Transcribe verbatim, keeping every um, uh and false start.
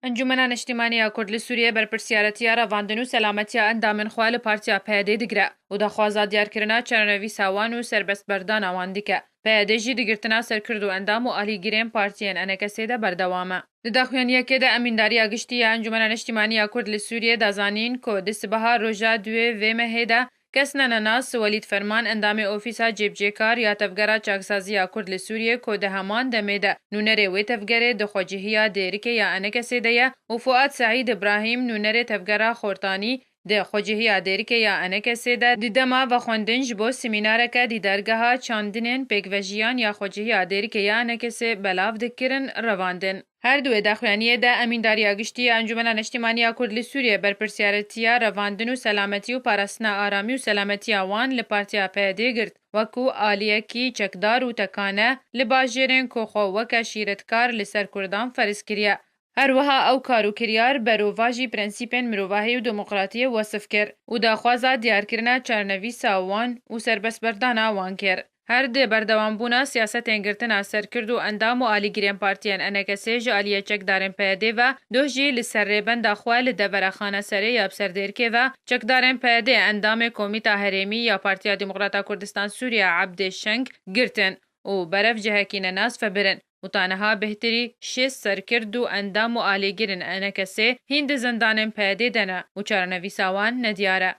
Encûmena Neştîmanî ya Kurd li Sûriyê berpirsiyaretiya revandin û selametiya endamên xwe li Partiya P Y D digire û daxwaza diyarkirina çarenivîsa wan û serbestberdana wan dike. P Y D jî di girtina serkird û endam û alîgirên partiyên E N K S'ê de berdewam e. Di daxuyaniyekê de Emîndariya Giştî ya Encûmena Neştîmanî ya Kurd li Sûriyê da zanîn ku di sibeha roja duê vê mehê de kesnenenas Welîd Ferman, endamê Ofîsa Cêbicêkar ya Tevgera Çaksazî ya Kurd li Sûriyê ku di heman demê de nûnerê wê tevgerê di xwecihiya Dêrikê ya E N K S'ê de ye, û Fuad Seîd Îbrahîm, nûnerê Tevgera Xortanî di xwecihiya Dêrikê ya E N K S'ê de di dema vexwendin ji bo semînareke di dergeha çandinên pêkvejiyan ya xwecihiya Dêrikê ya E N K S'ê belav dikirin, revandin. Her duê daxuyaniyê de Emîndariya Giştî ya Encûmena Neştîmanî ya Kurd li Sûriyê berpirsiyaretiya revandin û selametî û parastina aramî û selametiya wan li Partiya P Y D girt, wekû aliyekî çekdar û tekane li bajêrên ku xwe weke şîretkar li ser Kurdan ferz kiriye. Her wiha ew kar û kiryar berovajî prensîpên mirovahî û demokratiyê wesif kir û daxwaza diyarkirina çarenivîsa wan û serbestberdana wan kir. Her di berdewambûna siyasetên girtina serkird û endam û alîgirên partiyên E N K S'ê ji aliyê çekdarên P Y D ve, doh jî li ser rêbenda xwe li devera Xaneserê ya bi ser Dêrikê ve, çekdarên P Y D endamê Komîta Herêmî ya Partiya Demokrata Kurdistan Sûriye Ebdê Şeng girtin û berev cihekî nenas vebirin û ta niha bêhtirî şêst serkird û endam û alîgirên E N K S'ê hîn di zindanên P Y D de ne û çarenivîsa wan nediyar e.